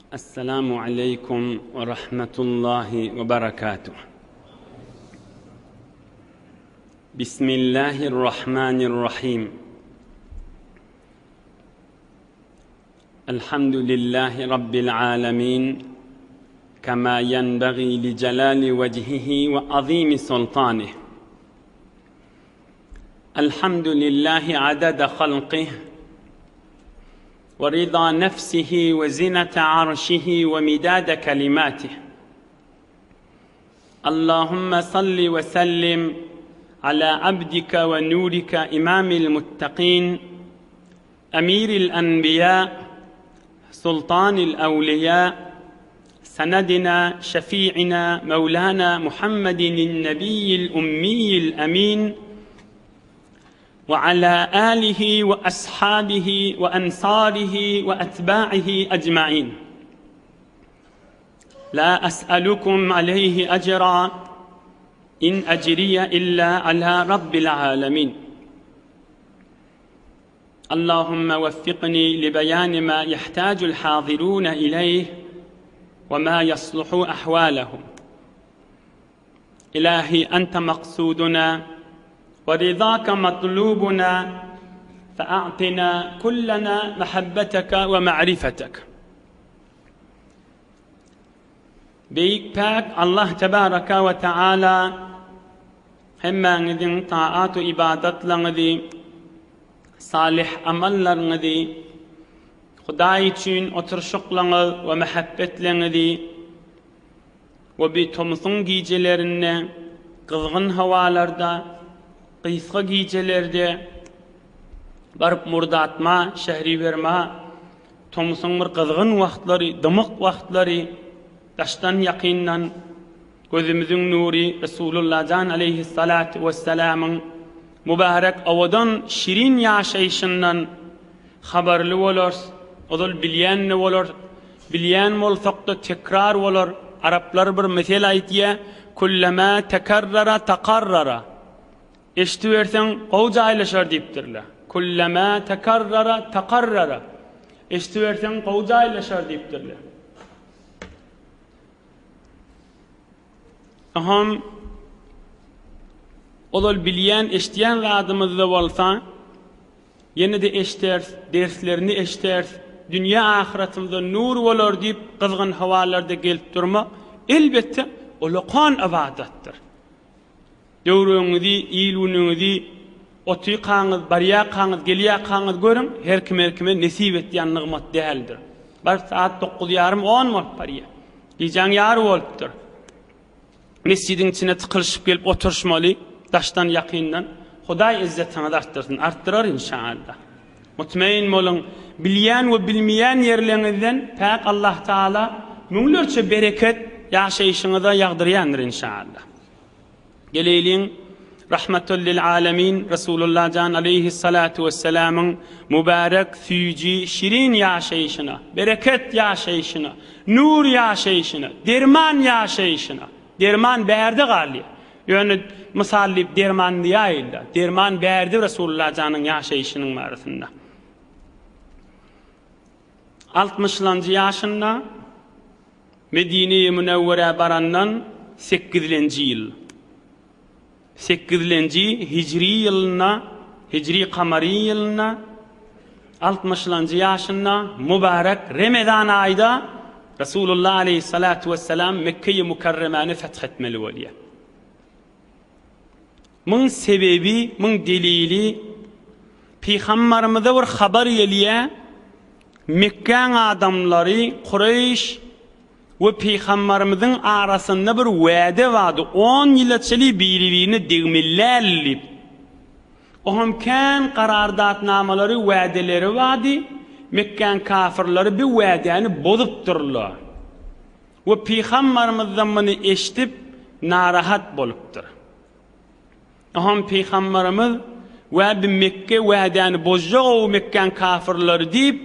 Esselamu aleýkum we rahmetullahi we barakatuh. Bismillahirrahmanirrahim. Elhamdülillahi Rabbil alemin. Kema yenbagi li celali vecihihi ve azimi sultanih. Elhamdülillahi adada halqih. ورضا نفسه وزنة عرشه ومداد كلماته اللهم صل وسلم على عبدك ونورك إمام المتقين أمير الأنبياء سلطان الأولياء سندنا شفيعنا مولانا محمد النبي الأمي الأمين وعلى آله وأصحابه وأنصاره وأتباعه أجمعين لا أسألكم عليه أجرا إن أجري إلا على رب العالمين اللهم وفقني لبيان ما يحتاج الحاضرون إليه وما يصلح أحوالهم إلهي أنت مقصودنا ورضاك مطلوبنا فأعطنا كلنا محبتك ومعرفتك Beýik Päk Allah Tebaraka we Teala hemmäňiziň taat we ybadatlaryňyzy, salyh amallaryňyzy, Hudaý üçin oturyşyklaryňyz we mähebbetleňizi we bi tomsuň gijelerinde, gyzgyn howalarda, gysga gijelerde baryp murdatma, şähriwerma, Tomsuň bir gyzgyn wagtlary, dymyk wagtlary daşdan-ýakyndan gözümiziň nury Resulullah jan aleýhissalatu wessalamyň mübärek owadan şirin ýaşaýşyndan habarly bolarys, ozal bilýän-de bolarys, bilýän bolsak-da tekrar bolar. Araplar bir mesel aýtýar, Kullama tekarrara takarrara. Eşdiberseň gowy jaýlaşar diýipdirler. Kullama tekarrara takarrara. Eşdiberseň gowy jaýlaşar diýipdirler. Aham ozal bilýän, eşidýän zadymyzda bolsa, ýene-de eşderis, derslerini eşderis, dünýä ahyratymyzda nur bolar diýip gyzgyn howalarda gelip durmak, elbetde, ulakan ybadatdyr. Döwrüňizi, il-günüňizi, otykaňyz, barýarkaňyz, gelýärkaňyz görüň, her kim-her kime nesip etýän nygmat däldir. Baryp sagat dokuz ýarym, on bolup barýar. Gijäň ýary bolupdyr. Mesjidiň içine tykylyşyp gelip oturyşmaly, daşdan, ýakyndan. Hudaý yzzetiňizi artdyrsyn, artdyrar inşallah. Mutmain boluň, bilýän we bilmeýän ýerleriňizden päk Allah Taala müňlerçe bereket ýaşaýşyňyza ýagdyrýandyr inşallah. Geleýliň, Rahmatul lil alemin Resulullah jan aleýhissalatu wessalamyň mübärek, süýji, şirin ýaşaýşyna, bereket ýaşaýşyna, nur ýaşaýşyna, derman ýaşaýşyna. Derman bärde galýar. Ýöne mysal diýip derman diýäýildi. Derman bärde Resulullah janyň ýaşaýşynyň barasynda. Altmyşlanjy ýaşynda Medine-i Münewwerä barandan sekizlenji ýyl, sekizlenji hijri ýylynda, hijri kamary ýylynda, altmyşlanjy ýaşynda mübarek Remezan aýda Resulullah aleýhissalatu wessalam Mekge-i Mükerremäni feth etmeli bolýar. Muň sebebi, muň delili Pygambarymyza bir habar gelýär, Mekgäň adamlary, Kureýş we Pygambarymyzyň arasynda bir wäde bardy, on ýyla çenli biri-birine degmeli däl diýip. Oňam kän karardatnamalary, wädeleri bardy, Mekgäň kafyrlary bu wädäni bozupdyrlar. We Pygambarymyzdan muny eşidip, narahat bolupdyr. Oňam Pygambarymyz, Wä bi Mekge wädäni bozjag-ow Mekgäň kafyrlary diýip,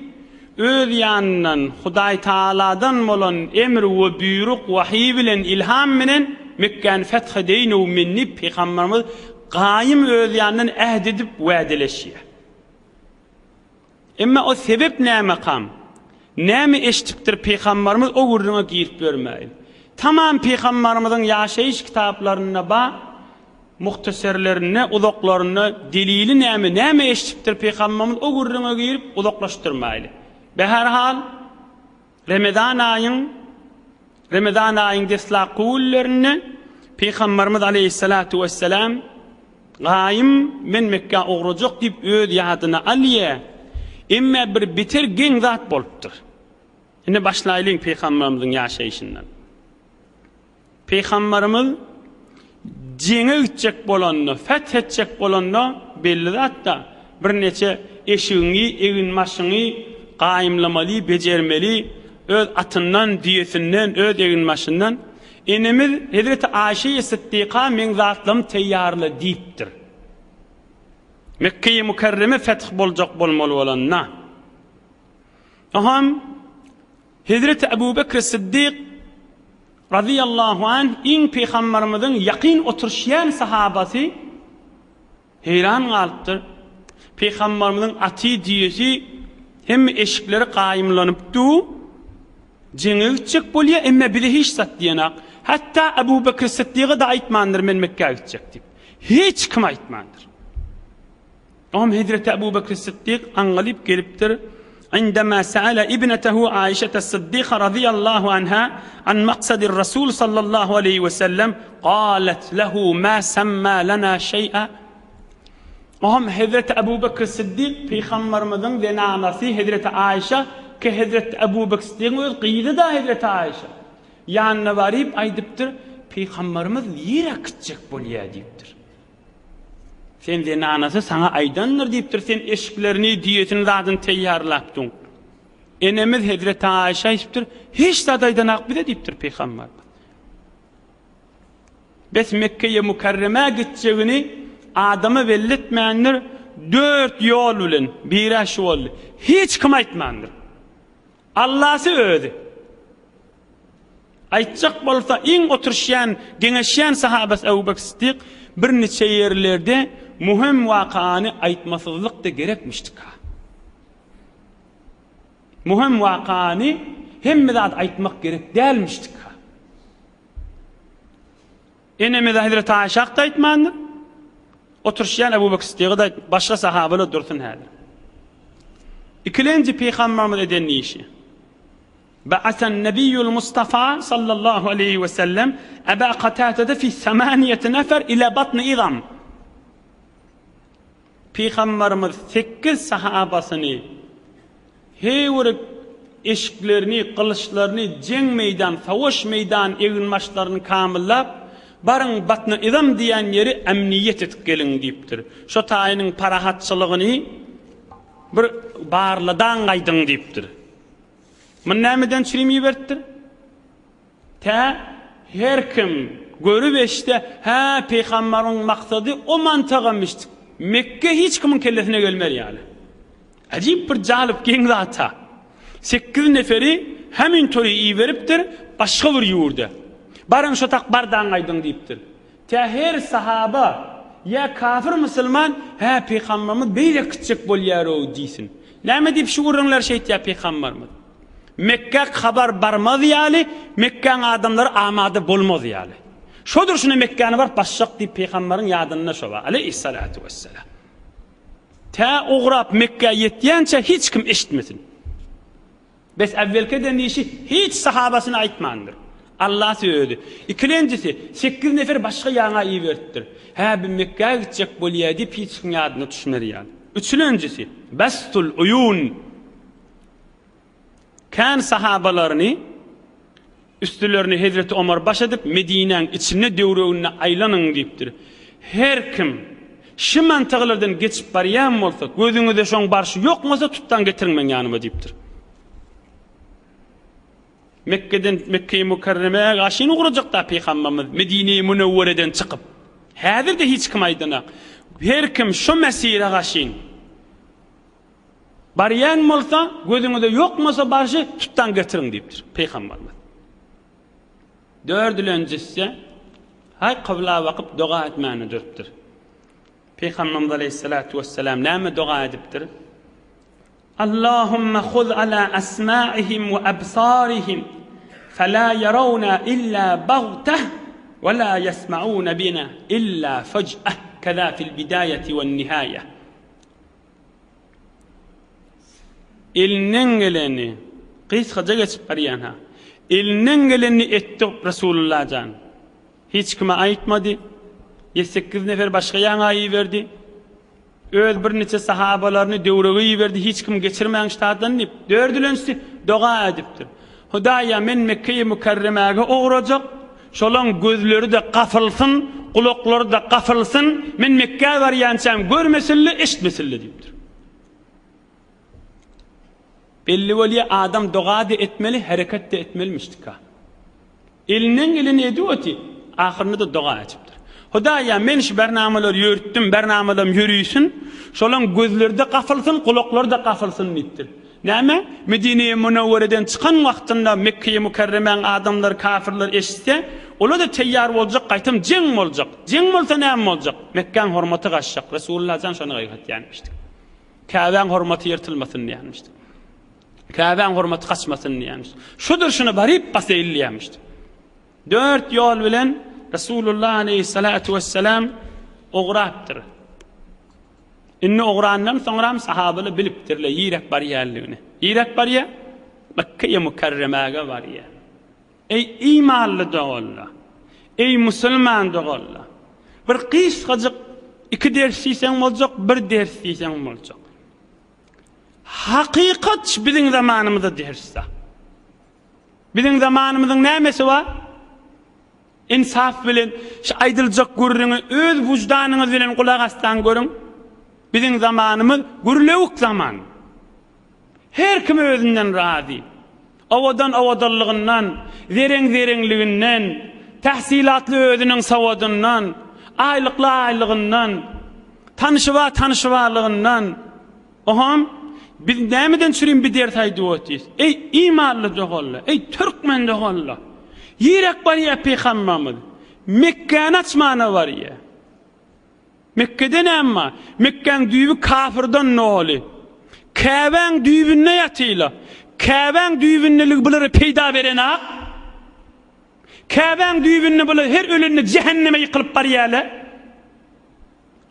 öz ýanyndan Hudaý Tagaladan bolan emr we buýruk, wahyý bilen, ilham bilen Mekgäni feth edeýin-ow men diýip, Pygambarymyz gaýym öz ýanyndan äht edip wädeleşýär. Emma o sebep nämekam? Näme eşdipdir pygambarymyz o gürrüňe girip ýörmäýin. Tamam pygambarymyzyň ýaşaýyş kitaplarynda ba, muhtaserlerinde, uzaklarynda delili näme, näme eşdipdir pygambarymyz o gürrüňe girip uzaklaşdyrmaýly. Beherhal Remezan aýyň Remezan aýyň deslapky günlerinde Pygamberimiz aleýhissalatu wesselam Gaýym men Mekgä ugrajak diýip öz ýadyna alýa. Emme bir beter geň zat bolupdyr. Indi başlaýlyň Pygamberimiziň ýaşaýşyndan. Pygamberimiz jeňe gitjek bolanda, feth etjek bolanda belli zat-da, birnäçe eşigiňi, eginbaşyňy gaýymlamaly, bejermeli, öz atyndan, düýesinden, öz eginbaşyndan. Enemiz hezreti Aýşeýi Sytdyka meň zatlarymy teýýarla diýipdir. Mekgeýi Mükerreme feth boljak bolmaly bolanda. Oňam Hezreti Ebu Bekr Syddyk razyýallahu anh iň pygambarymyzyň ýakyn oturyşýan sahabasy heýran galypdyr. Pygambarymyzyň aty, düýesi, hemme eşikleri gaýymlanyp dur. Jeňe gitjek bolýar, emme bize hiç zat diýenak. Hatda Ebu Bekr Syddyga-da aýtmandyr men Mekgä gitjek diýip. Hiç kime aýtmandyr. Oňam hezreti Ebu Bekri Syddyk aňňalyp gelipdir. Indema sa'ala ibnetehu Aişete Syddyka razyýallahu anha an maksadir Rasul sallallahu aleýhi we sellem galet lehu ma semma lana şeý'a. Oňam hezreti Ebu Bekri Syddyk pygamberimiziň zenanasy hezreti Aişe ki hezreti Ebu Bekri Syddygyň öz gyzy-da hezreti Aişe. Ýanyna baryp aýdypdyr, Pygamberimiz nirä gitjek bolýar diýipdir. Sen zenanasy saňa aýdandyr diýipdir, sen eşiklerini, düýesini zadyny teýýarlapdyň. Enemiz hezreti Aýşa aýdypdyr, hiç zat aýdanak bize diýipdir pygamberimiz. Bes Mekkeýe Mükerremä gitjegini adama belli etmändir, dört ýol bilen, biri şu boldy. Hiç kim aýtmandyr. Allasy özi. Aýtjak bolsa iň oturyşýan, geňeşýän sahabasy Ebu Bekr Siddik birniçe ýerlerde muhim wakany aýtmasyzlyk-da gerekmişdika. Muhim wakany hemme zat aýtmak gerek dälmişdika. Enemize Hezreti Aýşa-da aýtmandyr. Oturyşýan Ebu Bekr Siddiga-da aýt, başga sahabalar dursun häzir. Ikilenji pygamberimiz eden işi. Ba'asen Nebiyyul Mustafa sallallahu aleýhi we sellem Eba Katatede fi semaniyeti nefer ile batny Izam. Pygamberimiz sekiz sahabasyny Heý bir eşiklerini, gylyçlaryny, jeň meýdan, savaş meýdan eginbaşlaryny kamyllap, baryň Batna Yzam diýen ýeri ämniýet edip geliň diýipdir. Şo taýynyň parahatçylygyny bir barladaň gaýdyň diýipdir. Muny nämeden çürim iberipdir? Tä her kim görüp-eşitse, Hä, pygambaryň maksady o mantagamyş, Mekge hiç kimiň kellesine gelmez ýaly. Äjip bir jalyp geň zat-a. Sekiz neferi hemin toýa iberipdir, başga bir ýurda. Baryň şo tak bardaň gaýdyň diýipdir. Tä her sahaba, ýa kafir musulman, Hä, pygambarymyz beýle gitjek bolýar-ow diýsin. Näme diýip şu gürrüňleri şeýtýär pygambarymyz? Mekgä habar barmaz ýaly, Mekgäň adamlary amada bolmaz ýaly. Şo durşuna Mekgäni baryp basjak diýip pygambaryň ýadynda şo bar, aleýhissalatu wessalam. Tä ugrap Mekgä ýetýänçä hiç kim eşitmesin. Bes äwwelki eden işi hiç sahabasyna aýtmandyr. Allasy özi. Ikilenjisi, sekiz nefer başga ýaňa iberipdir. Hä, bi Mekgä gitjek bolýa diýip hiç kim ýadyna düşmez ýaly. Üçülenjisi, Bestul uýun. Kän sahabalaryny üstülerini hezreti Omar baş edip Medinäň içinde döwreginde aýlanyň diýipdir. Her kim şi mantagalardan geçip barýan bolsa, gözüňizde şoň barşy ýok bolsa tutdan getiriň meň ýanyma diýipdir. Mekgeden Mekge-i Mükerremä gaşyn ugrajakda pygamberimiz Medine-i Münewwereden çykyp. Häzir-de hiç kim aýdanak. Her kim şo mesire gaşyn. Barýan bolsa, gözüňize ýokmasa barşy tutdan getiriň diýipdir pygamberimiz. Dördülenjisi haý kybla bakyp doga etmäne durupdyr. Pygamberimiz aleýhissalatu wessalam näme doga edipdir? Allahumma huz ala asmaihim we absarihim fela yarawna illa bagtah we la yesmauna bina illa fuj'ah keza fil bidayeti wen nihaye. Elinden geleni gysgaja geçip barýan ha. Elinden gelenini etdi Resulullah jan. Hiç kime aýtmady. Ýedi-sekiz nefer başga ýaňa iberdi. Öz birniçe sahabalaryny döwrege iberdi, hiç kim geçirmäň ştatdan diýip, dördülenjisi doga edipdir. Hudaýa, men Mekgeýi Mükerremäge ugrajak, şolaň gözleri-de gapylsyn, gulaklary-da gapylsyn, men Mekgä barýançam görmesinle, eşitmesinle diýipdir. Belli bolýar, adam doga-da etmeli, hereket-de etmelimişdika. Elinden geleni edip otyr, ahyrynda-da doga edipdir. Hudaýa, men şu bernamalary ýöritdim, bernamalarym ýörisin, şolaň gözleri-de gapylsyn, gulaklary-da gapylsyn diýipdir. Näme? Medine-i Münewwereden çykan wagtynda Mekge-i Mükerremäň adamlary, kafirler eşitse, olar-da teýýar boljak, gaýtam jeň boljak. Jeň bolsa näme boljak? Mekgäň hormaty gaçjak. Resulullah jan şony gaýgytýanmyşdyk. Käbäň hormaty ýyrtylmasyn diýýänmişdi. Käbäň hormaty gaçmasyn diýýänmiş. Şudur şuny baryp baseýli diýýänmişdi. Dört ýol bilen Resulullah aleyhissalatu vesselam ugrapdyr. Indi ugrandan soňram sahabalar bilipdirler ýirek barýanlygyny. Ýirek barýar? Mekge-i Mükerremäge barýar. Eý imanly doganlar! Eý musulman doganlar! Bir gysgajyk iki ders diýseň boljak, bir ders diýseň boljak. Hakykat biziň zamanymyzda dersde. Biziň zamanymyzyň nämesi bar? Insaf bilen şu aýdyljak gürrüňi öz wyždanyňyz bilen gulak assaň görüň. Biziň zamanymyz gürlewük zaman. Her kim özünden razy. Owadan owadanlygyndan, zereň zereňliginden, tähsilatly özüniň sowadyndan, aýlykly aýlygyndan, tanyşy bar tanyşy barlygyndan. Oham, biz nämeden çürim bir ders aýdyp otyrys? Eý, imanly doganlar, eý, türkmen doganlar! Ýirek barýar pygamberimiz? Mekgäni açmana barýar. Mekgede näme bar? Mekgäň düýbi kafirden doly. Käbäň düýbünde ýatyla. Käbäň düýbündeligi bulara peýda berenak. Käbäň düýbünde bular her ölende jähenneme ýykylyp barýarlar.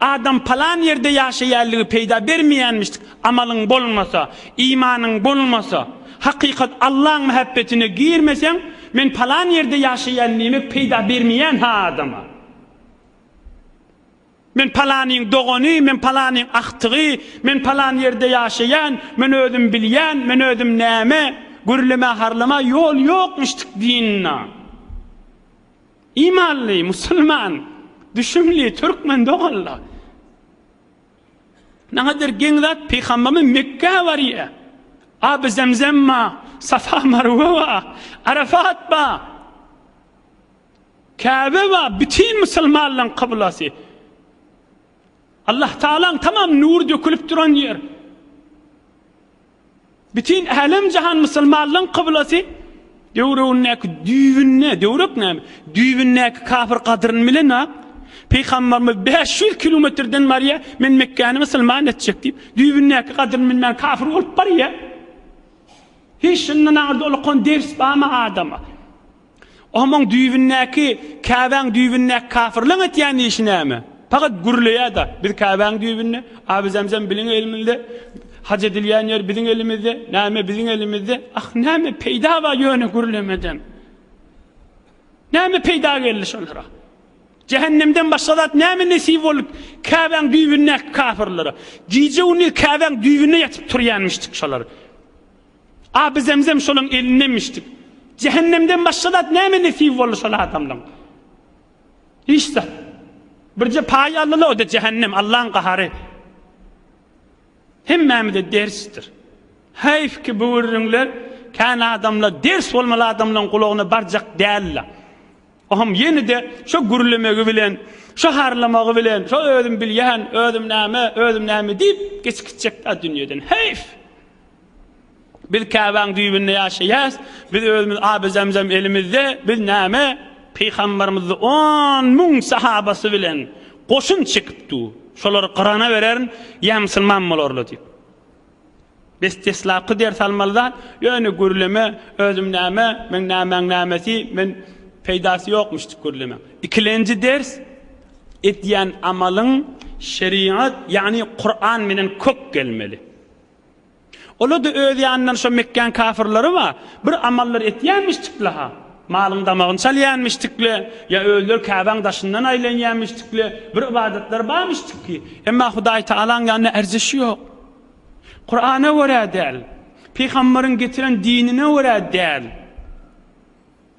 Adam palan ýerde ýaşaýanlygy peýda bermeýänmişdik, amalyň bolmasa, imanyň bolmasa, hakykat Allaň mähebbetine girmeseň, men palan ýerde ýaşaýan diýmek peýda bermeýän-ha adama. Men palanyň dogany, men palanyň agtygy, men palan ýerde ýaşaýan, men özüm bilýän, men özüm näme, gürleme-harlama ýol ýokmuşdyk dinine. Imanly, musulman, düşümli türkmen doganlar. Nägadyr geň zat, Pygamberimiz Mekgä barýar. Aby Zemzem bar, Safa Marwe bar, Arafat bar. Käbe bar, bütin musulmanlaryň kyblasy. Allah Taalaň tamam nury dökülip duran ýer. Bütin älem jahan musulmanlaryň kyblasy. Döwregindäki düýbünde, döwrek näme? Düýbündäki kafir gadyryny bilenok. Pygamberimiz 500 kilometrden barýar, men Mekgäni musulman etjek diýip, düýbündäki gadyryny bilmän kafir bolup barýar. Hiç şundan aňyrda ulakan ders barmy adama? Omuň düýbündäki, Käbäň düýbündäki kafirleň etýän işi näme? Fakat gürleýär-de, biz Käbäň düýbünde, Aby Zemzem biziň elimizde, haj edilýän ýer biziň elimizde, näme biziň elimizde. Ah, näme peýda bar ýöne gürlemeden? Näme peýda geldi şolara? Jähennemden başga zat näme nesip boldy Käbäň düýbündäki kafirlere? Gije-gündiz Käbäň düýbünde ýatyp turýanmyşdyk şolar. Aby zemzem şolaň elindemişdik. Jähennemden başga zat näme nesip boldy şol adamlaň? Hiç zat. Birje paý aldylar, o-da jähennem, Allaň gahary. Hemmämize dersdir. Häýf ki bu gürrüňler kän adamlar, ders bolmaly adamlaň gulagyna barjak däldir. Oňam ýene-de şo gürlemegi bilen, şo harlamagy bilen, şo özüm bilýän, özüm näme, özüm näme diýip geçip gitjek-dä dünýeden. Häýf! Biz Käbäň düýbünde ýaşaýas, biz özümiz Aby Zemzem elimizde, biz näme, Pygamberimiz 10 müň sahabasy bilen goşun çekip dur. Şolary gyrana bererin, ýa musulman bolarlar diýip. Bes deslapky ders almaly zat, ýöne gürleme, özüm näme, meň nämäň nämesi, men peýdasy ýokmuşdyk gürlemeň. Ikilenji ders, edýän amalyň şerigat, ýagny Kuran bilen kök gelmeli. Ola-da öz ýanyndan şo Mekgäň kafyrlary bar, bir amallar etýänmişdikle-ha, malyň damagyny çalýanmişdikle, ýa özleri Käbäň daşyndan aýlanýanmişdikle, bir ybadatlar barmyşdyk ki, emma Hudaý Tagalaň ýanynda erzişi ýok. Kurana görä däl, pygamberiň getiren dinine görä däl.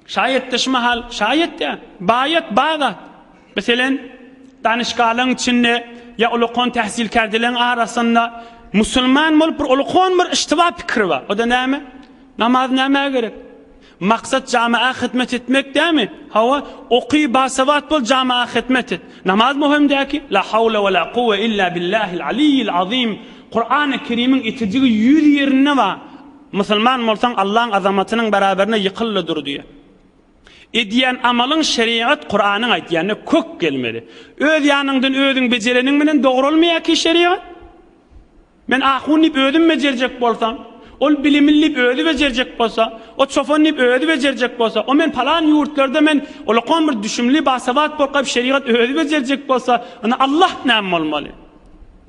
Şaýatda şu mahal, şaýat däl, baýat bar zat. Meselen, danyşgalaň içinde ýa ulakan tähsilkärdeleň arasynda musulman bolup bir ulakan bir iştiba pikiri bar. O-da näme? Namaz nämä gerek? Maksat jama'a hyzmat etmek dämi? Hawa, oky, basawat bol, jama'a hyzmat et. Namaz möhüm däki? La hawla we la kuwwe illa billahil aliyyil azim. Kurany Kerimiň etijigi ýüz ýerinde bar. Musulman bolsaň Allaň azamatynyň beraberine ýykyl-da dur diýýär. Edýän amalyň şerigat Kuranyň aýtýanyna kök gelmeli. Öz ýanyňdan özüň bejereniň bilen dogralmaýar ki şerigat. Men ahun diýip özüm bejerjek bolsam, ol bilimli diýip özi bejerjek bolsa, o çopan diýip özi bejerjek bolsa, o men palan ýurtlarda men olakan bir düşümli basawat bolkap şerigat özi bejerjek bolsa, onda Allah näme bolmaly?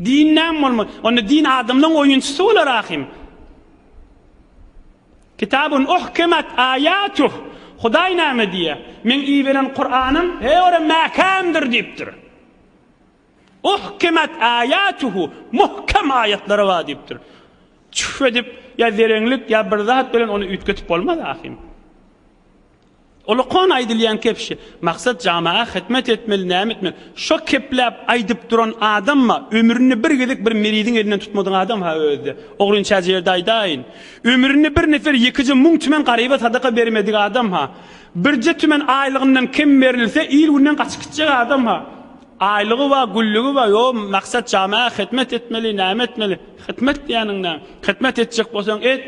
Din näme bolmaly? Onda din adamlaň oýunçysy bolar ahym. Kitabun uhkimet aýatuh. Hudaý näme diýýär? Meň iberen Kuranym he ora mäkämdir diýipdir. Uhkimet aýatuhu, muhkem aýatlary bar diýipdir. Çüf edip, ýa zereňlik, ýa bir zat bilen ony üýtgetip bolmaz ahym. Ulkan aýdylýan kepşi. Maksat jama'a hytmet etmeli, näme etmeli. Şo kepläp aýdyp duran adamma ömründe bir gezek bir meridiň elinden tutmadyk adam ha özde. Ogryn çäje ýerde aýdaýyn. Ömründe bir nefer ýekeje müň tümen garyba sadaka bermedik adam ha. Birje tümen aýlygyndan kem berilse il günden gaçyp gitjek adam ha. Aýlygy bar, güllügi bar, ýo, maksat jama'a hytmet etmeli, näme etmeli. Hytmet diýýäniň näme? Hytmet etjek bolsaň et.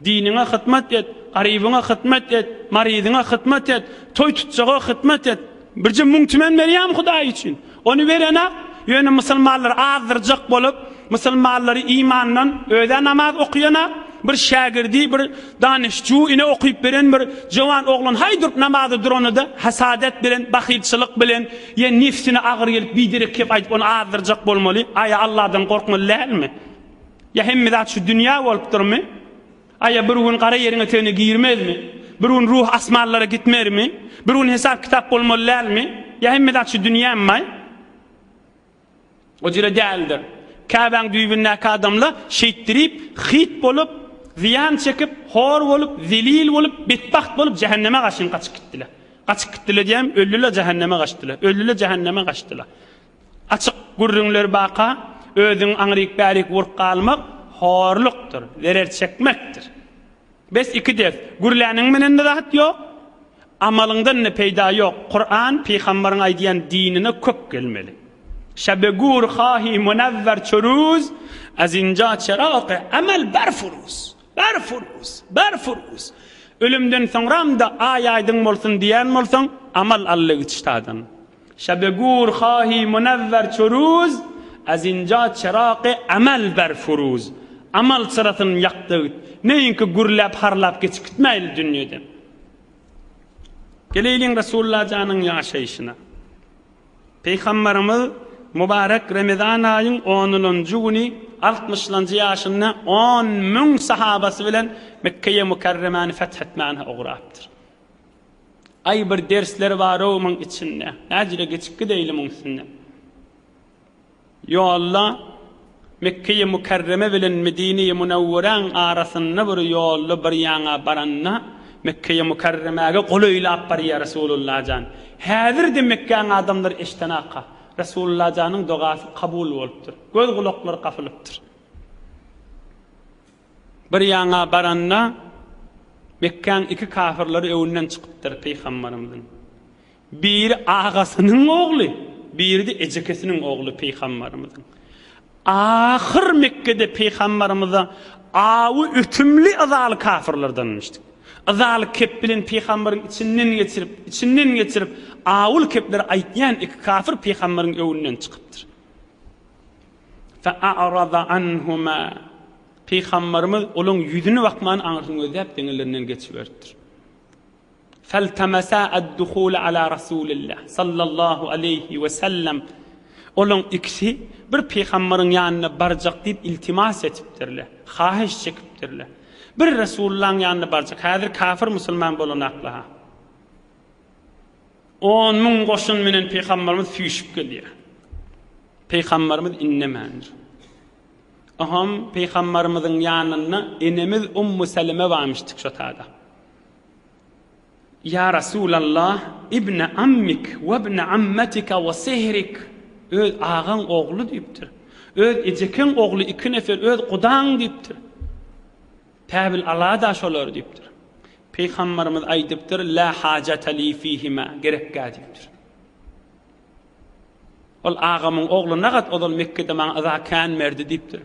Diniňe hyzmat et, garybyňa hyzmat et, maryzyňa hyzmat et, toý tutjaga hyzmat et. Birje müň tümen berýämi Hudaý üçin? Ony berenak, ýöne musulmanlary azdyrjak bolup, musulmanlary imandan, öz-ä namaz okaýanak, bir şägirdi, bir danyşju ine okyp beren bir jowan oglan haý durup namaza duranyda hasadet bilen, bahylçylyk bilen, ýa nefsine agyr gelip biderek gep aýdyp ony azdyrjak bolmaly. Aýa Allahdan gorkmaly dälmi? Ýa hemme zat şu dünýä bolupdyrmy? Aýa bir gün gara ýeriň etegine girmezmi? Bir gün ruh asmanlara gitmermi? Bir gün hesap-kitap bolmaly dälmi? Ýa hemme zat şu dünýämi-aý? O jüre däldir. Käbäň düýbündäki adamlar şeýtdirip, hyt bolup, zyýan çekip, hor bolup, zelil bolup, betbagt bolup jähenneme gaşyn gaçyp gitdiler. Gaçyp gitdiler diýýän, öldüler jähenneme gaçdylar. Öldüler jähenneme gaçdylar. Açyk gürrüňler baka özüňi aňryk-bärik urup galmak horlukdyr, zerer çekmekdir. Bes iki ders, gürläniň menen-de zat ýok, amalyňdan-da peýda ýok. Kuran pygambaryň aýdýan dinine kök gelmeli. Şebe gur hahi munewwer çöruz, az inja çeragy emel berfuruz. Berfuruz, berfuruz. Ölümden soňram-da aý aýdyň bolsun diýýän bolsaň, amal alla giç tadan. Şebe gur hahi munewwer ço ruz, Az inja çeragy emel ber furuz. Amal çyrasyny ýakdy git. Neýinki gürläp harlap geçip gitmäýli dünýeden. Geleýliň Resulullah janyň ýaşaýşyna. Pygamberimiz mübarek Remezan aýyň onulanjy güni altmyşlanjy ýaşynda 10 müň sahabasy bilen Mekkeýe Mükerremäni feth etmäne ugrapdyr. Aý bir dersler barow muň içinde. Näjüre geçip gideýli muň üstünden. Ýolda Mekgeýi Mükerreme bilen Medineýi Münewweräň arasynda bir ýolda bir ýaňa baranda Mekgeýi Mükerremäge golaýlap barýar Resulullah jan. Häzir-de Mekgäň adamlary eşdenaka. Resulullah janyň dogasy kabul bolupdyr. Göz-gulaklary gapylypdyr. Bir ýaňa baranda, Mekgäň iki kafyrlary öňünden çykypdyr pygambarymyzyň. Biri agasynyň ogly, biri-de ejekesiniň ogly pygambarymyzyň. Ahyr Mekgede pygambarymyza awy ötümli yzaly kafyrlardanmyşdyk. Yzaly kep bilen pygambaryň içinden geçirip, içinden geçirip, awul kepleri aýtýan iki kafyr pygambaryň öňünden çykypdyr. Fe a'rada anhuma. Pygambarymyz olaň ýüzüne bakman aňyrsyny gözläp deňelerinden geçiberipdir. Feltemesa ad-duhul ala Rasulillah sallallahu aleýhi we sellem. Olaň ikisi bir pygambaryň ýanyna barjak diýip iltimas etipdirler, haýyş çekipdirler. Bir Resulullahyň ýanyna barjak. Häzir kafir musulman bolanakla-ha. 10 000 goşun bilen pygambarymyz süýşüp gelýär. Pygambarymyz indemändir. Oham pygambarymyzyň ýanynda enemiz Ummu Seleme barmyşdyk şo tada. Ýa Rasulallah, ibne ammik we ibne ammatika we sihrik, öz agaň ogly diýipdir. Öz ejekeň ogly iki nefer, öz gudaň diýipdir. Täbil alada şolar diýipdir. Pygambarymyz aýdypdyr, La hajata li fihima, gerekgä diýipdir. Ol agamyň ogly nagat ozal Mekgede maňa yza kän berdi diýipdir.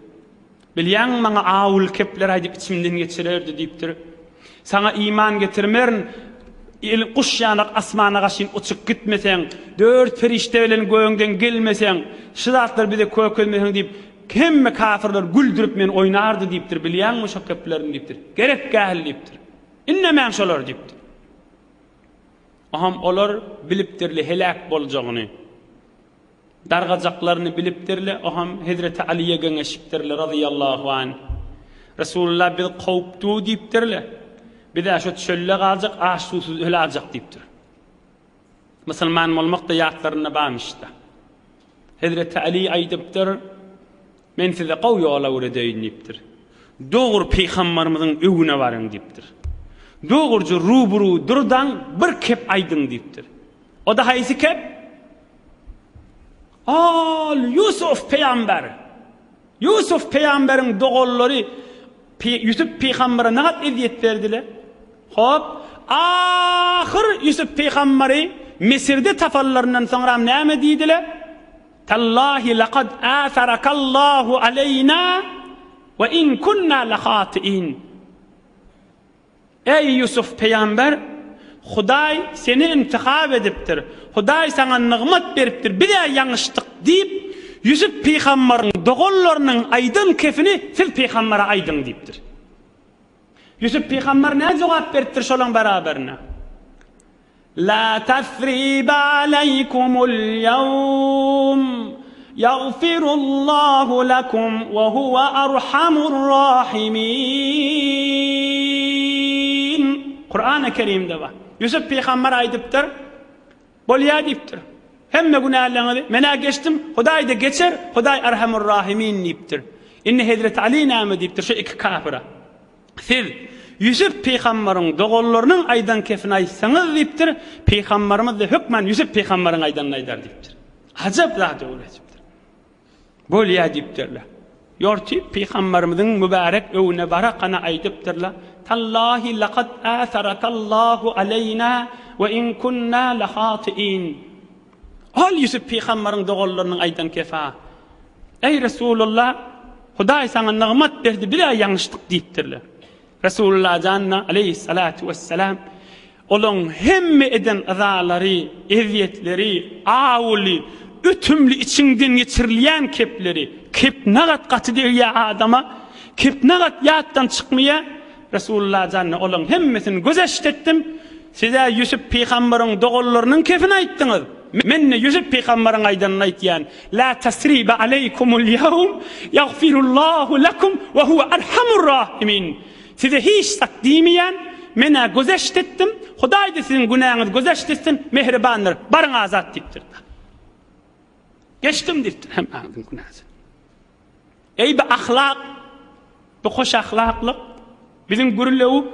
Bilýäňmi maňa awuly kepler aýdyp içimden geçirerdi diýipdir. Saňa iman getirmerin, el guş ýanak asmana gaşyn uçup gitmeseň, dört perişde bilen gögüňden gelmeseň, şu zatlar bize kökezmeseň diýip, hemme kafirler güldürip meni oýnardy diýipdir. Bilýäňmi şo keplerini diýipdir. Gerek däl diýipdir. Indemäň şolary diýipdir. Aham olar bilipdirli heläk boljagyny. Dargajaklaryny bilipdirli, oham Hezreti Alyýa geňeşipdirli razyýallahu anh. Resulullah bizi kowupdy diýipdirli. Biz-ä şo çölde galjak, aç-suwsuz öläjek diýipdir. Musulman bolmak-da ýatlarynda barmyş-da. Hezreti Aly aýdypdyr, Men size gowy ýol öwredeýin diýipdir. Dogry pygambarymyzyň öwüne baryň diýipdir. Dogruja rubru durdaň bir kep aýdyň diýipdir. O-da haýsy kep? Al Ýusuf pygamber. Ýusuf pygamberiň doganlary Ýusup pygambere nagat ezýet berdiler. Hop, ahyr Ýusup pygamberi Mesirde tapanlaryndan soňram näme diýdiler? Tallahi laqad atharakallahu aleýna we in kunna lahatiin. Eý, Ýusuf pygamber, Hudaý seni intihap edipdir, Hudaý saňa nygmat beripdir, biz-ä ýalňyşdyk diýip, Ýusup pygambaryň doganlarynyň aýdan kefini siz pygambere aýdyň diýipdir. Ýusup pygamber näme jogap beripdir şolaň beraberine? La tasriba aleýkumul ýewm, ýagfirullahu lekum we huwe arhamur rahimin. Kurany Kerimde bar. Ýusup pygamber aýdypdyr, Bolýar diýipdir. Hemme günäleriňizi men-ä geçdim, Hudaý-da geçer, Hudaý arhamur rahimin diýipdir. Indi Hezreti Aly näme diýipdir şu iki kapyra? Siz Ýusup pygambaryň doganlarynyň aýdan kefini aýtsaňyz diýipdir, pygambarymyz-da hökman Ýusup pygambaryň aýdanyny aýdar diýipdir. Ajap zat öwredipdir. Bolýa diýipdirler. Ýortyp pygambarymyzyň mübärek öwüne barakana aýdypdyrlar, Tallahi lakad atharakallahu aleýna we in kunna lahatiin. Ol Ýusup pygambaryň doganlarynyň aýdan kefa. Eý Resulullah, Hudaý saňa nygmat berdi, biz-ä ýalňyşdyk diýipdirler. Resulullah janyna aleýhissalatu wessalam olaň hemme eden yzalary, ezýetleri, awuly, ötümli içiňden geçirilýän kepleri, kep nagat gaty degýär adama, kep nagat ýatdan çykmaýar, Resulullah janyna olaň hemmesini gözeşt etdim, siz-ä Ýusup pygambaryň doganlarynyň kepini aýtdyňyz, men-de Ýusup pygambaryň aýdanyny aýtýan, La tasriba aleýkumul ýewm, ýagfirullahu lekum we huwe arhamur rahimin. Size hiç zat diýmeýän, men-ä gözeşt etdim, Hudaý-da siziň günäňizi gözeşt etsin, mähribandyr, baryň azat diýipdir. Geçdim diýipdir hemmäňiziň günäsini. Eý bi ahlak, bi hoş ahlaklyk, biziň gürlewük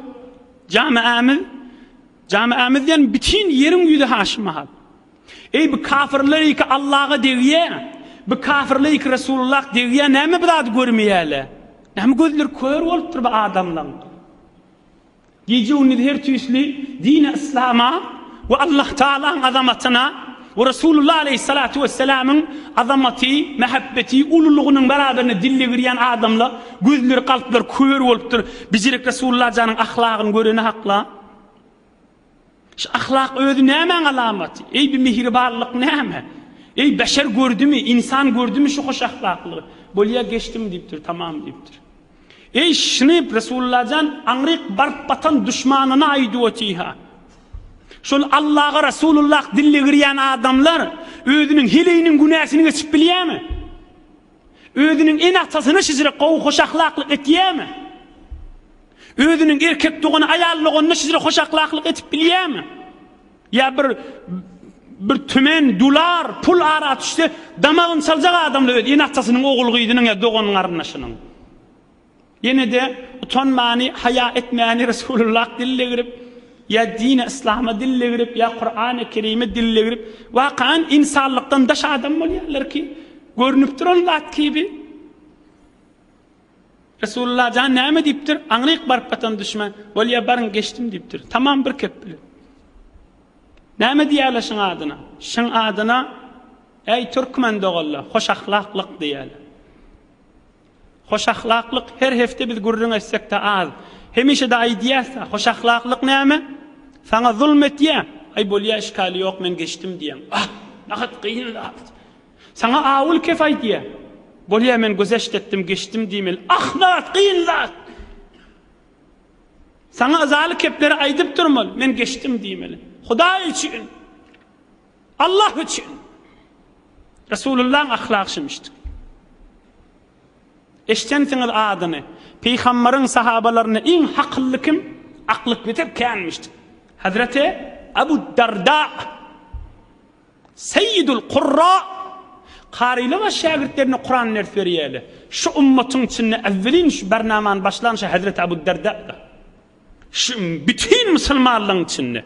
jamiämiz, jamiämiz diýen bütin ýeriň ýüzi haşym mahal. Eý bi kafirler iki Allaha degýä, bi kafirler iki Resulullah degýä, näme bu zady görmeýäle? Näme gözleri kör bolupdyr bu adamlaň? Gije-gündiz her tüýsli dini yslama we Allah Tagalaň azamatyna we Resulullah aleýhissalatu wessalamyň azamaty, mähebbeti, ululygynyň beraberinde dil degirýän adamlar gözleri kalplary kör bolupdyr. Bijirek Resulullah janyň ahlagyny göreni hakla. Şu ahlak özi nämäň alamaty? Eý bi mihribanlyk näme? Eý beşer gördümi, insan gördümi şu hoş ahlaklygy? Bolýa geçdim diýipdir, tamam diýipdir. Eý, şuny Resullajan aňryk baryp batan duşmanyna aýdyp otyha. Şol Allaga Resulullah dil degirýän adamlar özüniň heleýiniň günäsini geçip bilýärmi? Özüniň ene-atasyna şijirek gowy hoşahlaklyk etýärmi? Özüniň erkek dogany, aýal doganyna şijirek hoşahlaklyk edip bilýärmi? Ýa bir bir tümen, dular, pul ara düşse, damagyny çaljak adamlar öz ene-atasynyň, ogul-gyzynyň ýa dogan-garyndaşynyň. Ýene-de utanmany, haýa etmäni Resulullah dil degirip, ýa dine yslama dil degirip, ýa Kurany Kerime dil degirip, wakan ynsanlykdan daş adam bolýarlar ki, görnüp duran zat kibi. Resulullah jan näme diýipdir? Aňryk baryp batan düşman. Bolýa baryň geçdim diýipdir. Tamam bir kep bilen. Näme diýýärler şyň adyna? Şyň adyna Eý türkmen doganlar, hoş ahlaklyk diýýärler. Hoşahlaklyk her hepde biz gürrüň etsekde az. Hemişede aýdýas-da, hoşahlaklyk näme? Saňa zulm etýä, aý bolýa işgali ýok men geçdim diýýäň. Ah, nahat kyn zat. Saňa awul kef aýdýa. Bolýa men güzeşt etdim, geçdim diýmeli. Ah, nahat kyn zat. Saňa yzaly kepleri aýdyp durmaly, men geçdim diýmeli. Hudaý üçin. Allah üçin. Resulullahyň ahlagy şemişdik. Eşdensiňiz adyny. Pygambaryň sahabalarynda iň hakylly kim? Akly beter känmişdik. Hazreti Abu Darda Seyyidul Kurra Karylyga şägirtlerine Kuran ders berýärler. Şu ummatyň içinde evvelin şu barnamany başlan şu Hazreti Abu Darda. Şu bütün musulmanlaryň içinde.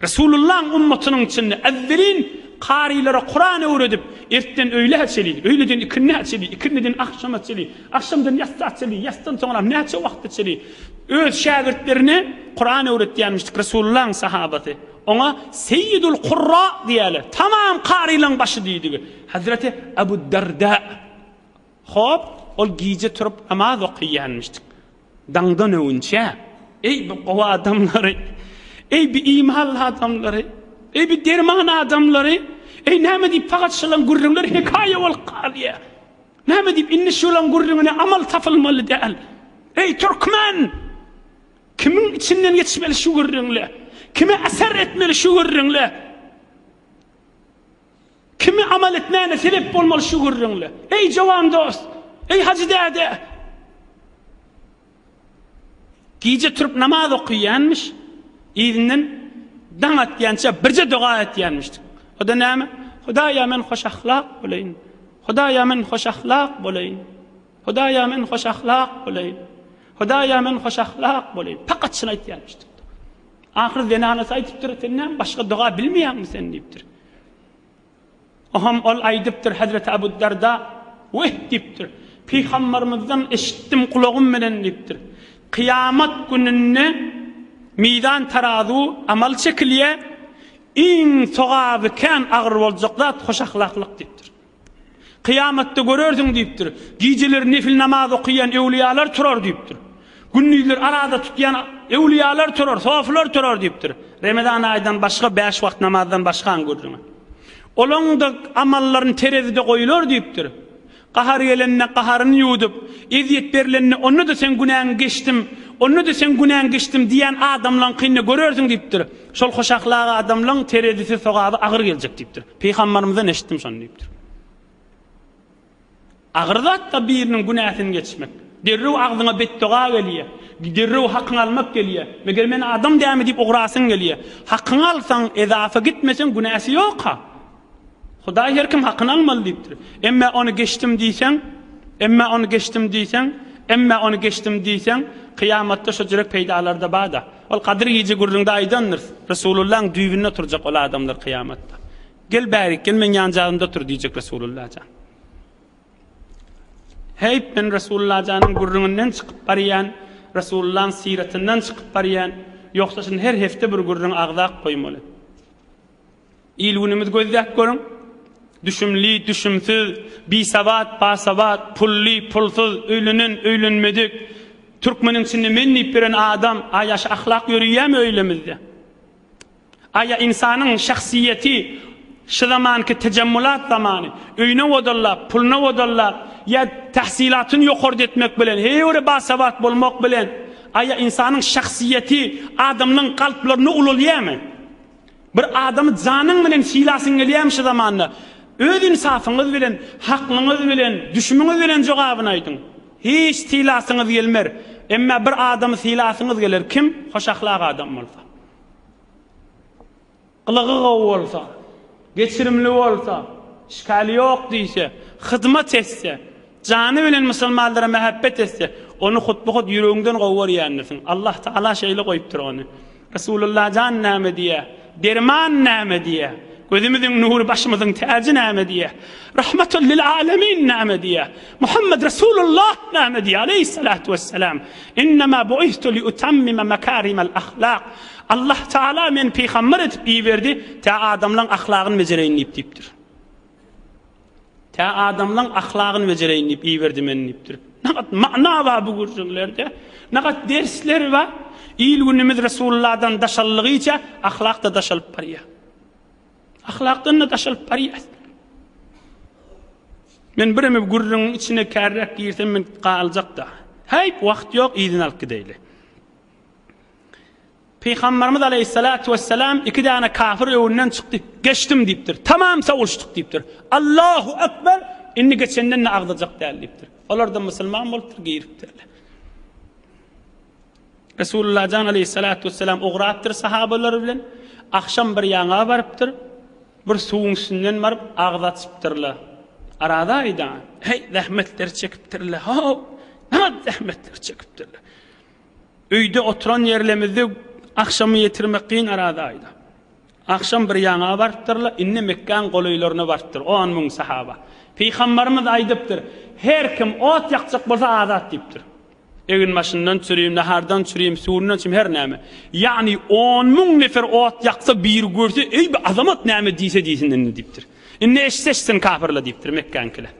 Resulullahyň ummatynyň içinde äwwelin karylara Kuran öwredip, ertden öýlä çeli, öýleden ikindä çeli, ikindiden agşama çeli, agşamdan ýassa çeli, ýasdan soňram näçe wagta çeli öz şägirtlerine Kuran öwretýänmişdik Resulullahyň sahabasy. Oňa Seýýidul Kurra diýýärler. Tamam karylaryň başy diýdigi. Hazreti Abu Darda. Hop, ol gije turup namaz okaýanmyşdyk. Daňdan öwünçä, Eý, bu gowy adamlary! Eý, bi imanly adamlary! Eý, bi derman adamlary! Eý, näme diýip fakat şolaň gürrüňleri hekaýa bolup galýar? Näme diýip indi şolaň gürrüňine amal tapylmaly däl? Eý, türkmen! Kimiň içinden geçmeli şu gürrüňle? Kime eser etmeli şu gürrüňle? Kimi amal etmäne sebep bolmaly şu gürrüňle? Eý jowan dost! Eý hajy däde! Gije turup namaz okaýanmyş, yzyndan daň atýança birje doga etýänmişdik. O-da näme? Hudaýa men hoş ahlak bolaýyn. Hudaýa men hoş ahlak bolaýyn. Hudaýa men hoş ahlak bolaýyn. Hudaýa men hoş ahlak bolaýyn. Pakat şuny aýtýanmyşdyk. Ahyr zenanasy aýdypdyr, sen näme başga doga bilmeýäňmi sen diýipdir. Oham ol aýdypdyr Hazreti Abu Darda, Weh diýipdir. Pygambarymyzdan eşitdim gulagym bilen diýipdir. Kyýamat gününde mizan tarazu amal çekilýär, iň sogaby kän agyr boljak zat hoş ahlaklyk diýipdir. Kyýamatda görersiň diýipdir. Gijeleri nefil namaz okaýan öwlüýalar turar diýipdir. Gündizler araza tutýan öwlüýalar turar, sofular turar diýipdir. Remezan aýdan başga bäş wagt namazdan başgaň gürrüňi. Olaň-da amallaryny terezide goýular diýipdir. Gahar gelende gaharyny ýuwdup, ezýet berlende onda-da seň günäňi geçdim, onda-da seň günäňi geçdim diýýän adamlaňkyny görersiň diýipdir. Şol hoşahlak adamlaň terezisi sogaby agyr geljek diýipdir. Pygambarymyzdan eşitdim şony diýipdir. Agyr zat-da biriniň günäsini geçmek. Derrew agzyňa betdoga gelýär. Derrew hakyňy almak gelýär. Meger men adam dämi diýip ugrasyň gelýär. Hakyňy alsaň, ezafa gitmeseň günäsi ýok-ha. Hudaý her kim hakyny almaly diýipdir. Emme ony geçdim diýseň, emme ony geçdim diýseň, emme ony geçdim diýseň, kyýamatda şo jürek peýdalar-da bar-da. Ol Gadyr gije gürrüňde aýdandyr, Resulullaň düýbünde oturjak ol adamlar kyýamatda. Gel bärik, gel meň ýanjagymda otur diýjek Resulullah jan. Heýp, men Resulullah janyň gürrüňinden çykyp barýan, Resulullaň syratyndan çykyp barýan, ýogsa şuny her hepde bir gürrüň agzap goýmaly. Il-günümizi gözläp görüň. Düşümli, düşümsiz, bisawat, basawat, pully, pulsuz, öýlenen, öýlenmedik, türkmeniň içinde men diýip ýören adam, aýa şu ahlak ýöreýärmi öýlemizde? Aýa ynsanyň şahsyýeti. Şu zamanky tejemmulat zamany, öýüne odallap, puluna odallap, ýa tahsylatyny ýokarda etmek bilen, heýwere basawat bolmak bilen, aýa ynsanyň şahsyýeti adamlaň kalplarynda ulalýarmy? Bir adamy janyň bilen sylasyň gelýärmi şu zamanda? Öz ynsafyňyz bilen, haklyňyz bilen, düşümiňiz bilen jogabyny aýdyň. Hiç sylasyňyz gelmer. Emma bir adamy sylasyňyz geler, kim? Hoşahlak adam bolsa. Gylygy gowy bolsa, geçirimli bolsa, işgali ýok diýse, hyzmat etse, jany bilen musulmanlara mähebbet etse, ony hutba-hut ýüregiňden gowy görýändirsiň. Allah Tagala şeýle goýupdyr ony. Resulullah jan näme diýýär? Derman näme diýýär? Gözümiziň nury, başymyzyň täji näme diýýär? Rahmatul lil alemin näme diýýär? Muhammed Resulullah näme diýýär? Aleýhissalatu wesselam. Innema buistu li utammima makarimal ahlak. Allah Taala meni pygamber edip iberdi, tä adamlaň ahlagyny bejereýin diýip diýipdir. Tä adamlaň ahlagyny bejereýin diýip iberdi meni diýipdir. Nagat mana bar bu gürrüňlerde. Nagat dersler bar. Il günümiz Resulullahdan daşallygyça ahlak da daşalyp barýar. Ahlakdan da daşalyp barýar. Men bireme gürrüňiň içine kärräk girsem men galjak da. Häý, wagt ýok, yzyny alyp gideýli. Pygamberimiz aleýhissalatu wessalam iki däne kafir öwünden çykdy. Geçdim diýipdir. Tamam sowulşdyk diýipdir. Allahu ekber! Indi geçenden-de agzajak däl diýipdir. Olar-da musulman bolupdyr, giripdirler. Resulullah jan aleýhissalatu wessalam ugrapdyr sahabalary bilen. Agşam bir ýaňa barypdyr. Bir suwuň üstünden baryp agyz açypdyrlar. Araza aýda, heý, zähmetler çekipdirler. Ho, näme zähmetler çekipdirler. Öýde oturan ýerlemizde agşamy ýetirmek kyn Araza aýda. Agşam bir ýaňa barypdyrlar, indi Mekgäň golaýlaryna barypdyr 10 müň sahaba. Pygambarymyz aýdypdyr, Her kim ot ýakjak bolsa azat diýipdir. Eginbaşyndan çürim, nahardan çürim, suwundan çürim her näme. Ýagny on müň nefer ot ýaksa biri görse, eý bi azamat näme diýse diýsin indi diýipdir. Indi eşitse eşitsin kapyrlar diýipdir Mekgäňkiler.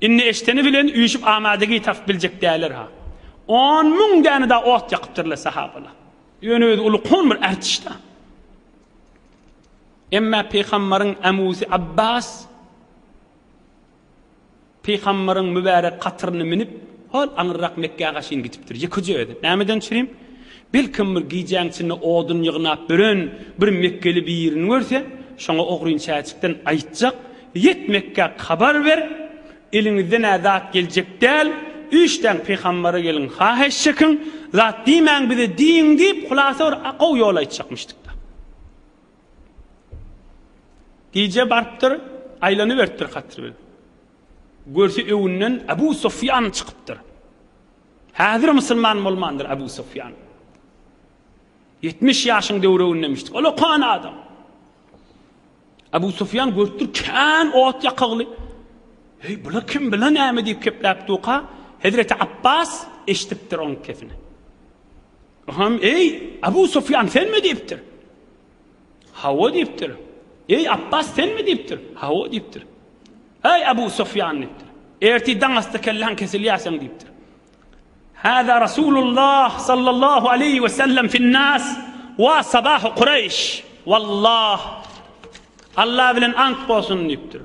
Indi eşdeni bilen üýşüp amadegi tapyp biljek däler ha. On müň däne da ot ýakypdyrlar sahabalar. Ýöne özi ulukon bir ärtişda. Emma pygambaryň amusy Abbas Pygambaryň mübärek katyryny münüp, hol aňyrrak Mekgä gaşyn gidipdir. Ýekeje özi. Nämeden çürim? Belkem bir gijäň içinde odun ýygnap ýören bir mekgeli birini görse, şoňa ogryn çäçikden aýtjak, Ýet Mekgä habar ber, eliňizden-ä zat geljek däl, üýşdäň pygambara geliň, haheş çekiň, zat diýmäň bize diýiň diýip, hulasa bir gowy ýol aýtjakmyşdyk-da. Gije barypdyr, aýlanyberipdir katyr bilen. Görse öňünden Abu Sufýan çykypdyr. Häzir musulman bolmandyr Abu Sufýan. 70 ýaşyň döwregindemişdik. Ol okan adam. Abu Sufýan görüpdir, kän ot ýakagly. Hey, bula kim, bula näme diýip kepläp durka, Hezreti Abbas eşidipdir oň kesini. Oňam, Eý, Abu Sufýan senmi diýipdir. Hawa diýipdir. Eý, Abbas senmi diýipdir. Hawa diýipdir. Eý, Abu Sufýan diýipdir. Ertir daň asty kelläň kesilýär seň diýipdir. Hâzâ Rasulullah sallallahu aleýhi we sellem fin-nas wa sabahu Kureýş. Wallah Allah bilen ant bolsun diýipdir.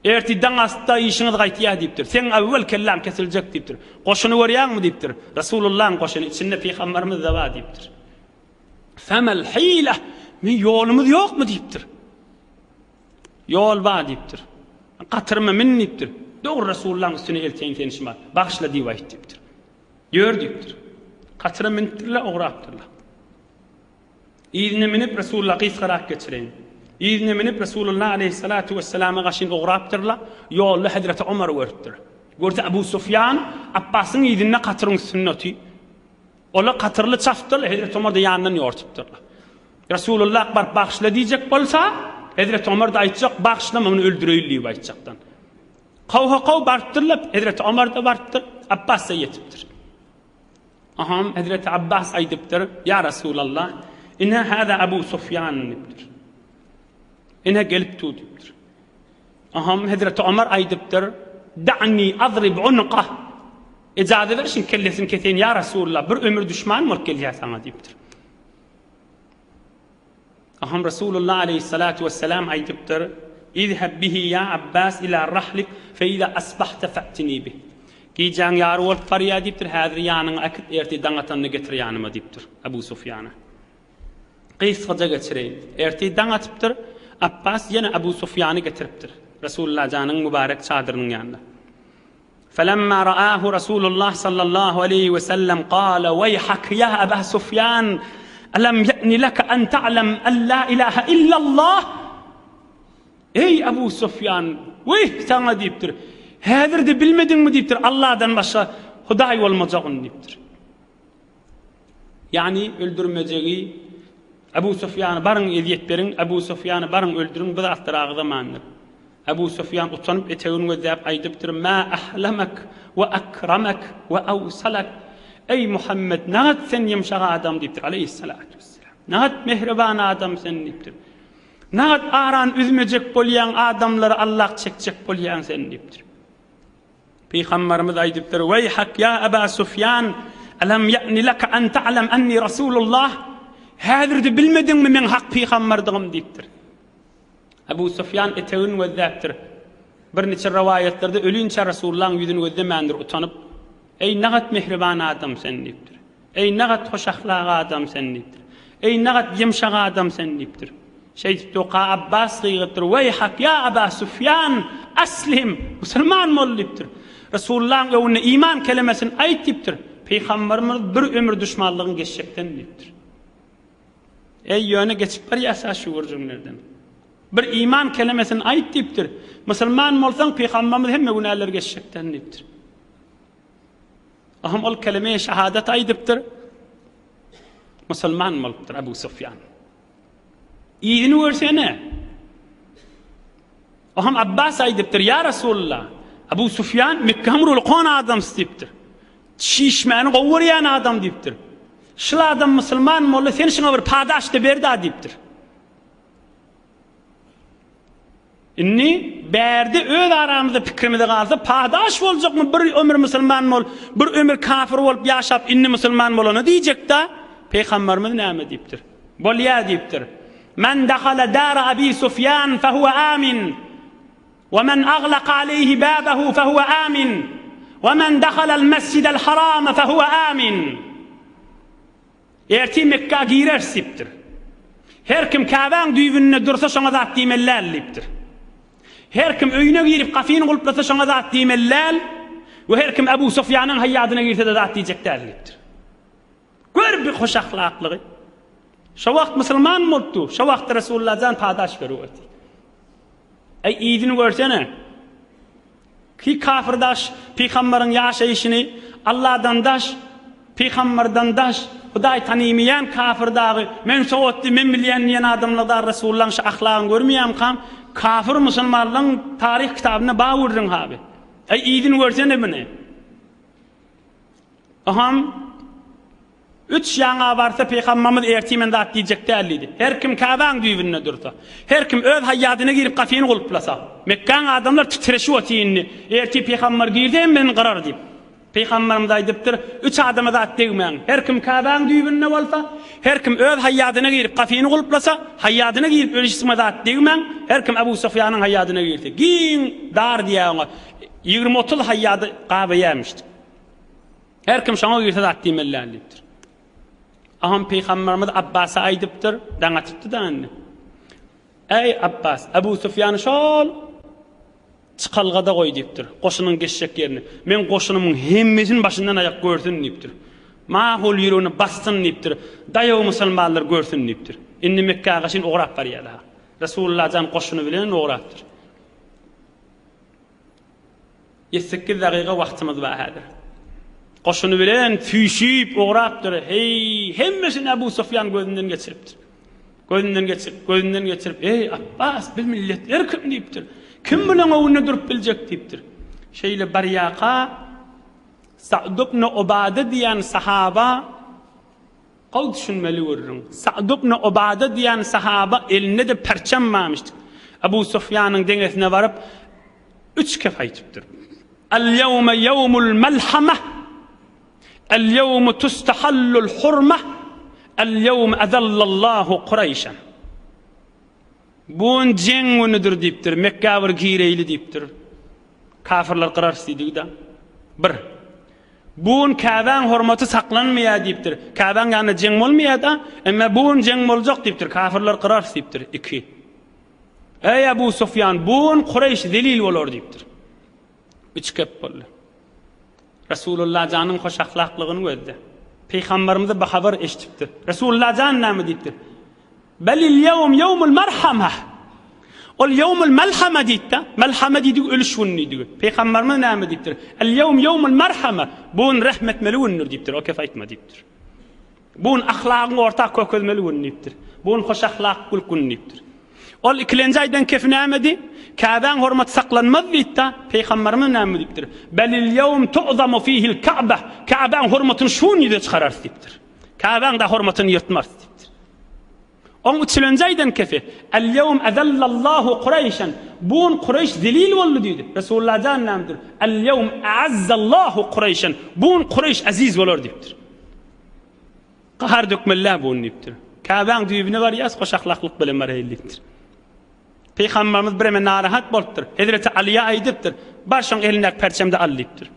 Ertir daň astda işiňiz gaýtýar diýipdir. Seň awwal kelläň kesiljek diýipdir. Goşuny görýäňmi diýipdir. Resulullahyň goşuny içinde pygamberimiz-de bar diýipdir. Femel hile men ýolumyz ýokmy diýipdir. Ýol bar diýipdir. Gatyryma min diýipdir. Dogry Resulullahyň üstüne elteýin seni şuma. Bagyşla diýip aýt diýipdir. Ýör diýipdir. Gatyra münüpdirler, ugrapdyrlar. Yzyna münüp Resulullah gysgarak geçireýin. Yzyna münüp Resulullah aleýhissalatu wesselama gaşyn ugrapdyrlar. Ýolda Hezreti Omary görüpdir. Görse Abu Sufýan Abbasyň yzynda gatyryň üstünde otyr. Olar katyrly çapdylar, Hezreti Omar-da ýanyndan ýortupdyrlar. Resulullah baryp bagyşla diýjek bolsa, Hezreti Omar-da aýtjak, bagyşlama muny öldüreýin diýip aýtjakdan. Kowha-kow barypdyrlar, Hezreti Omar-da barypdyr, Abbas-da ýetipdir. Aham Hezreti Abbas aýdypdyr, Ýa Resulallah, ine hâzâ Abu Sufýan diýipdir. Ine gelip dur diýipdir. Aham Hezreti Omar aýdypdyr, Da'ni adrib unqah. Ejaza ber şuň kellesini keseýin ýa Resulallah, bir ömür düşman bolup gelýär saňa diýipdir. Aham Resulullah aleýhissalatu wesselam aýdypdyr. Izheb bihi ýa Abbas ila rahlik fe iza asbahta fe'tini bih. Gijäň ýary bolup barýar diýipdir, häzir ýanyňa äkit, ertir daň atanda getir ýanyma diýipdir Abu Sufýana. Gysgaja geçireýin. Ertir daň atypdyr, Apbas ýene Abu Sufýany getiripdir. Resulullah janyň mübarek çadyrynyň ýanyna. Felemma ra'ahu Rasulullah sallallahu aleýhi we sellem gala weýhak ýa Aba Sufýan alam ýa'ni laka an ta'lam an la ilaha illallah Eý Abu Sufýan, weýh saňa diýipdir. Häzir-de bilmediňmi diýipdir, Allahdan başga Hudaý bolmajagyny diýipdir. Ýagny öldürmejegi Abu Sufýana baryň ezýet beriň, Abu Sufýany baryň öldüriň bu zatlar agzamandyr. Abu Sufýan utanyp etegini gözläp aýdypdyr, Mä ahlamak we akramak we awsalak. Eý Muhammet, nagat sen ýumşak adam diýipdir, aleýhissalatu wessalam. Nagat mähriban adam sen diýipdir. Nagat arany üzmejek bolýaň, adamlary allak çekjek bolýaň sen diýipdir. Pygamberimiz aýdypdyr, Weýhak ýa Aba Sufýan, alam ýa'ni laka an ta'lam anni Rasulullah? Häzir-de bilmediňmi meň hak pygamberdygym diýipdir. Abu Sufýan etegini gözläpdir. Birniçe rowaýatlarda ölinçä Rasulullahyň ýüzüni gözlemändir utanyp. Eý nagat mähriban adam sen diýipdir. Eý, nagat hoşahlak adam sen diýipdir. Eý, nagat ýumşak adam sen diýipdir. Şeýdip doka Abbas gygyrypdyr, Weýhak, ýa Aba Sufýan, aslim, musulman bol diýipdir. Resulullahyň öňünde iman kelemesini aýt diýipdir. Pygamberimiz bir ömür duşmanlygyň geçjekden diýipdir. Eý, ýöne geçip barýas-a şu gürrüňlerden. Bir iman kelemesini aýt diýipdir. Musulman bolsaň, pygamberimiz hemme günäleri geçjekden diýipdir. Aham ol kelime-i şahadat aýdypdyr. Musulman bolupdyr Abu Sufýan. Yzyny görsene. Aham Abbas aýdypdyr, ýa Rasulullah, Abu Sufýan Mekgäň bir ulkan adamsy diýipdir. Çişmäni gowy görýän adam diýipdir. Şul adam musulman boldy, sen şuňa bir padaş-da ber-da diýipdir. Indi bärde öz aramyzda pikrimize galsa padaş boljakmy bir ömür musulman bol, bir ömür kafir bolup ýaşap indi musulman bolana diýjekda Pygamberimiz näme diýipdir? Bolýa diýipdir. Men dahala dara Abi Sufýan fehuwe amin. We men aglaka aleýhi babahu fehuwe amin. We men dahalal mesjidel harama fehuwe amin. Ertir Mekgä gireris diýipdir. Her kim Käbäň düýbünde dursa şoňa zat diýmeli däl diýipdir. Her kim öýüne girip gapyny gulplasa şoňa zat diýmeli däl we her kim Ebu Sufýanyň haýýadyna girse-de zat diýjek däl diýipdir. Gör bir hoş ahlaklygy. Şo wagt musulman bolupdy. Şo wagt Resulullah jan padaş berip otyr. Eý yzyny görsene. Ki kafir daş pygambaryň ýaşaýşyny Alladan daş, pygambardan daş, Hudaý tanymaýan kafir dagy men sowatly men bilýän diýen adamlar dagy Resulullaň şu ahlagyny görmeýämkam kafir musulmanlaň taryh kitabynda bar gürrüň haby. Eý yzyny görsene muny. Aham Üç ýaňa barsa pygammamyz ertir men zat diýjek däl diýdi. Her kim Käbäň düýbünde dursa, her kim öz haýýadyna girip gapyny gulplasa, Mekgäň adamlar titreşip otyr indi, ertir pygambar girse hemmesini gyrar diýip. Pygambarymyz aýdypdyr, Üç adama zat degmäň, her kim Käbäň düýbünde bolsa, her kim öz haýýadyna girip gapyny gulplasa, haýýadyna girip ölüşsime zat degmäň, her kim Abu Sufýanyň haýýadyna girse, giň dar diýýär oňa, 20-30 haýýady gabaýarmyş. Her kim şoňa girse zat diýmeli däl diýipdir. Aham pygamberimiz Abbasa aýdypdyr, daň atypdy-da indi. Eý Abbas, Abu Sufýany şol çykalgada goý diýipdir. Goşunyň geçjek ýerini. Men goşunymyň hemmesini başyndan aýak görsün diýipdir. Mahul ýüregini bassyn diýipdir. Daýaw musulmanlar görsün diýipdir. Indi Mekgä gaşyn ugrap barýarlar. Resulullah jan goşuny bilen ugrapdyr. Ýetsekiz dagyga wagtymyz bar häzir. Goşuny bilen süýşüp ugrapdyr. Heý, hemmesini Abu Sufýan gözünden geçiripdir. Gözünden geçirip, gözünden geçirip, Eý, Apbas, biz milletler kim diýipdir. Kim bilen öňünde durup biljek diýipdir. Şeýle barýaka Sa'd ibn Ubada diýen sahaba Gowy düşünmeli gürrüň. Sa'd ibn Ubada diýen sahaba elinde-de perçem barmyş. Abu Sufýanyň deňesine baryp, üç kep aýdypdyr. Al-ýewme ýewmul melhama, al-ýewmu tustahallul hurma, al-ýewme azallallahu Kuraýşan. Bu gün jeň günüdir diýipdir. Mekgä bir gireýli diýipdir. Kafirler gyrarys diýdigi-de. Bir. Bu gün Käbäň hormaty saklanmaýar diýipdir. Käbäň ýanynda jeň bolmaýar-da, emma bu gün jeň boljak diýipdir. Kafirler gyrarys diýipdir. Iki. Eý Abu Sufýan, bu gün Kureýş zelil bolar diýipdir. Üç gep boldy. Resulullah janyň hoş ahlaklygyny gözle. Pygamberimize bu habar eşitipdir. Resulullah jan näme diýipdir? Belil ýewm ýewmul merhama. Ol ýewmul melhama diýdi. Melhama diýdigi ölüş güni diýdigi. Pygamberimiz näme diýipdir? El ýewm ýewmul merhama. Bu gün rehm etmeli gündür diýipdir. O kef aýtma diýipdir. Bu gün ahlagyň orta kökezmeli gün diýipdir. Bu gün hoş ahlak gülk gün diýipdir. Ol ikilenji aýdan kefi nämedi? Käbäň hormaty saklanmaz diýdi-de, Pygamberimiz näme diýipdir? Belil ýewm tu'zamu fihil Ka'be. Käbäň hormatyny şu gün ýüze çykararys diýipdir. Käbäň-de hormatyny ýyrtmarys diýipdir. Oň üçülenji aýdan kefi, El ýewm ezallallahu Kureýşen. Bu gün Kureýş zelil boldy diýdi. Resulullah jan näme diýipdir? El ýewm a'azzallahu Kureýşen. Bu gün Kureýş eziz bolar diýipdir. Gahar dökmeli-dä bu gün diýipdir. Käbäň düýbüne barýas, hoş ahlaklyk bilen baraýyl diýipdir. Pygamberimiz bireme narahat bolupdyr. Hezreti Alyýa aýdypdyr, Bar şoň elindäki perçemdi al diýipdir.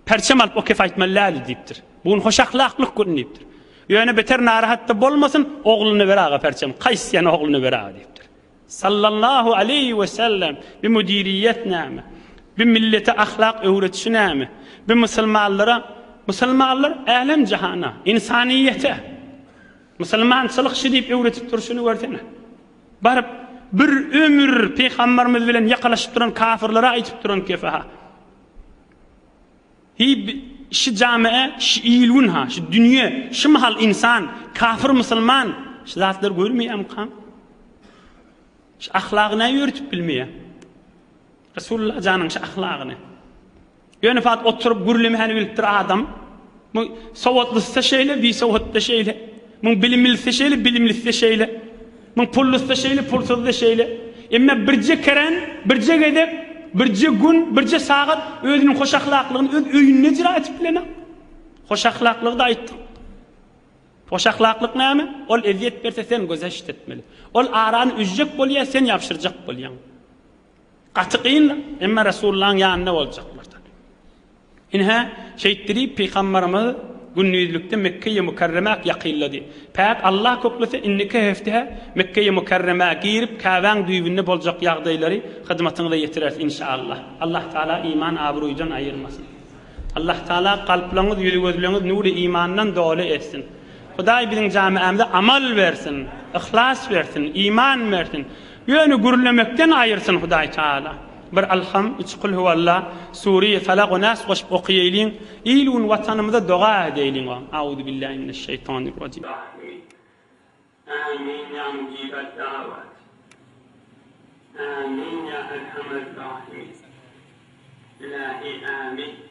Perçem alyp o kef aýtmaly däl diýipdir. Bu gün hoş ahlaklyk gün diýipdir. Ýöne beter narahat-da bolmasyn, ogluna ber aga perçem, Kaýs ýene ogluna ber aga diýipdir. Sallallahu aleýhi we sellem bi müdiriýet näme? Bi millete ahlak öwretişi näme? Bi musulmanlara, musulmanlar älem jahana, ynsanyýete musulmançylyk şi diýip öwretip durşuny görsene. Baryp bir ömür pygamberimiz bilen ýakalaşyp duran kafirlere aýdyp duran kefe-ha. Hi şi jame, şi il-gün ha, şi dünýe, şi mahal ynsan, kafir musulman şi zatlary görmeýärmika? Şi ahlagy näme ýöretip bilmeýär? Resulullah janyň şi ahlagyny. Ýöne fat oturyp gürlemäni bilipdir adam. Bu sowatlysy şeýle, bisowatda şeýle. Muň bilimlisi şeýle, bilimlisi şeýle. Muň pullusy şeýle, pulsuzy şeýle. Emma birje keren, birje gezek, birje gün, birje sagat özüniň hoş ahlaklygyny öz öýünde icra edip bilenok. Hoş ahlaklygy da aýtdyk. Hoş ahlaklyk näme? Ol ezýet berse sen gözeşt etmeli. Ol arany üzjek bolýar, sen ýapşyrjak bolýaň. Gaty kyn, emma Resulullahyň ýanynda boljaklardan. Ine, şeýtdirip Pygambarymyz gündizlikde Mekgeýi Mükerremä ýakynlady. Päk Allah köklese indiki hepde Mekgeýi Mükerremä girip Käbäň düýbünde boljak ýagdaýlary hyzmatyňyza ýetireris inşaallah. Allah Taala iman abruýdan aýyrmasyn. Allah Taala kalplaryňyz ýüzi gözleňiz nury imandan doly etsin. Hudaý biziň jamiämize amal bersin, yhlas bersin, iman bersin. Ýöne gürlemekden aýyrsyn Hudaý Taala. Bir Alham, üç Kul huwalla, Sure-i Falak we Nas goşup okaýaýlyň. Il-gün Watanymyza doga edeýliň. Auzu billahi mineşşeýtanirrajim. Amin ýa mujibed dawat. Amin ýa erhamer rahimin. Ilahi amin.